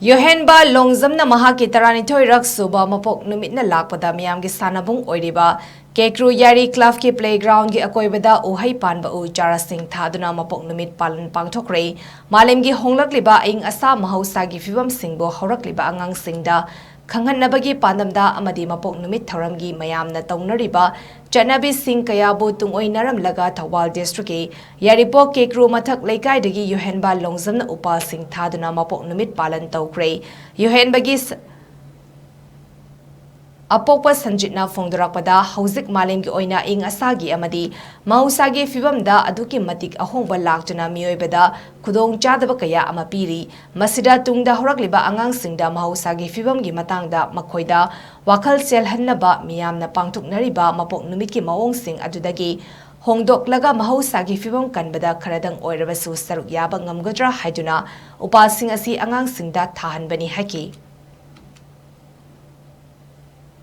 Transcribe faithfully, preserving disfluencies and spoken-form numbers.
ꯌꯣꯍꯦꯟꯕ ꯂꯣꯡꯖꯝꯅ ꯃꯍꯥꯛꯀꯤ ꯇꯔꯥꯅꯤꯊꯣꯏꯔꯛ ꯁꯨꯕ ꯃꯄꯣꯛ ꯅꯨꯃꯤꯠꯅ ꯂꯥꯛꯄꯗ ꯃꯤꯌꯥꯝꯒꯤ ꯁꯥꯟꯅꯕꯨꯡ ꯑꯣꯏꯔꯤꯕ ꯀꯦꯀ꯭ꯔꯨ ꯌꯥꯔꯤ ꯀ꯭ꯂꯕꯀꯤ playgroundꯒꯤ ꯑꯀꯣꯏꯕꯗ ꯎꯍꯩ ꯄꯥꯟꯕ ꯎ ꯆꯥꯔꯥꯁꯤꯡ ꯊꯥꯗꯨꯅ ꯃꯄꯣꯛ ꯅꯨꯃꯤꯠ ꯄꯥꯂꯟ ꯄꯥꯡꯊꯣꯛꯈ꯭ꯔꯦ꯫ ꯃꯥꯂꯦꯝꯒꯤ ꯍꯣꯡꯂꯛꯂꯤꯕ ꯑꯏꯪ ꯑꯁꯥ ꯃꯍꯧꯁꯥꯒꯤ ꯐꯤꯕꯝꯁꯤꯡꯕꯨ ꯍꯧꯔꯛꯂꯤꯕ ꯑꯉꯥꯡꯁꯤꯡꯗ ꯈꯪꯍꯟꯅꯕꯒꯤ ꯄꯥꯟꯗꯝꯗ ꯑꯃꯗꯤ ꯃꯄꯣꯛ ꯅꯨꯃꯤꯠ ꯊꯧꯔꯝꯒꯤ ꯃꯌꯥꯝꯅ ꯇꯧꯅꯔꯤꯕ ꯆꯠꯅꯕꯤꯁꯤꯡ ꯀꯌꯥꯕꯨ ꯇꯨꯡꯑꯣꯏꯅꯔꯝꯂꯒ ꯊꯧꯕꯥꯜ districtꯀꯤ ꯌꯥꯏꯔꯤꯄꯣꯛ ꯀꯦꯀ꯭ꯔꯨ ꯃꯊꯛ ꯂꯩꯀꯥꯏꯗꯒꯤ ꯌꯣꯍꯦꯟꯕ ꯂꯣꯡꯖꯝꯅ ꯎꯄꯥꯜꯁꯤꯡ ꯊꯥꯗꯨꯅ ꯃꯄꯣꯛ ꯅꯨꯃꯤꯠ ꯄꯥꯂꯟ ꯇꯧꯈ꯭ꯔꯦ꯫ ꯌꯣꯍꯦꯟꯕꯒꯤ ꯁ-, ꯑꯄꯣꯛꯄ ꯁꯟꯖꯤꯠꯅ ꯐꯣꯡꯗꯣꯔꯛꯄꯗ, ꯍꯧꯖꯤꯛ ꯃꯥꯂꯦꯝꯒꯤ ꯑꯣꯏꯅ ꯑꯏꯪ ꯑꯁꯥꯒꯤ ꯑꯃꯗꯤ ꯃꯍꯧꯁꯥꯒꯤ ꯐꯤꯕꯝꯗ ꯑꯗꯨꯛꯀꯤ ꯃꯇꯤꯛ ꯑꯍꯣꯡꯕ ꯂꯥꯛꯇꯨꯅ ꯃꯤꯑꯣꯏꯕꯗ ꯈꯨꯗꯣꯡꯆꯥꯗꯕ ꯀꯌꯥ ꯑꯃ ꯄꯤꯔꯤ꯫ ꯃꯁꯤꯗ ꯇꯨꯡꯗ ꯍꯧꯔꯛꯂꯤꯕ ꯑꯉꯥꯡꯁꯤꯡꯗ ꯃꯍꯧꯁꯥꯒꯤ ꯐꯤꯕꯝꯒꯤ ꯃꯇꯥꯡꯗ ꯃꯈꯣꯏꯗ ꯋꯥꯈꯜ ꯆꯦꯜꯍꯟꯅꯕ ꯃꯤꯌꯥꯝꯅ ꯄꯥꯡꯊꯣꯛꯅꯔꯤꯕ ꯃꯄꯣꯛ ꯅꯨꯃꯤꯠꯀꯤ ꯃꯑꯣꯡꯁꯤꯡ ꯑꯗꯨꯗꯒꯤ ꯍꯣꯡꯗꯣꯛꯂꯒ ꯃꯍꯧꯁꯥꯒꯤ ꯐꯤꯕꯝ ꯀꯟꯕꯗ ꯈꯔꯗꯪ ꯑꯣꯏꯔꯕꯁꯨ ꯁꯔꯨꯛ ꯌꯥꯕ ꯉꯝꯒꯗ꯭ꯔꯥ ꯍꯥꯏꯗꯨꯅ ꯎꯄꯥꯜꯁꯤꯡ ꯑꯁꯤ ꯑꯉꯥꯡꯁꯤꯡꯗ ꯊꯥꯍꯟꯕꯅꯤ ꯍꯥꯏꯈꯤ꯫